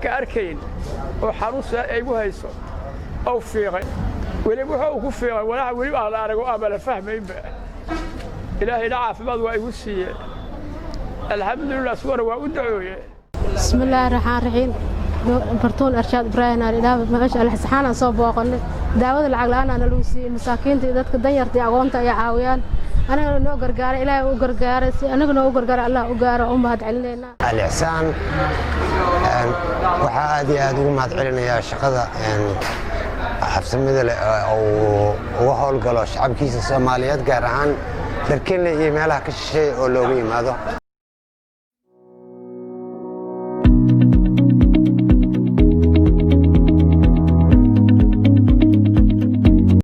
ka arkayn oo xanuun igu hayso ou fiiqay. Weliba wuxuu ku fiiqay walaxa weliba aan la arago ama la fahmaynba. Ilaahayna caafimaad waa igu siiye, alxamdulilah. Suwana waa u dacooye. Bismillaahi raxmaan raxiim. Bartuun Arshaad Ibraahim aan idhaah. Meesha Alixsaan aan soo booqannay. Daawada lacag la'aan aana lagu siiyey. Masaakiinta iyo dadka danyarta iyo agoonta ay caawiyaan, anagana noo gargaaray. Ilaahay u gargaaray, si anaga noo u gargaaray Allah u gaaro. U mahad celinaynaa. Alixsaan waxaa aad iyo aad ugu mahad celinayaa shaqada habsamida leh uu uga howlgalo shacabkiisa Soomaaliyeed, gaar ahaan Dharkenley iyo meelaha ka shisheeya oo loogu yimaado.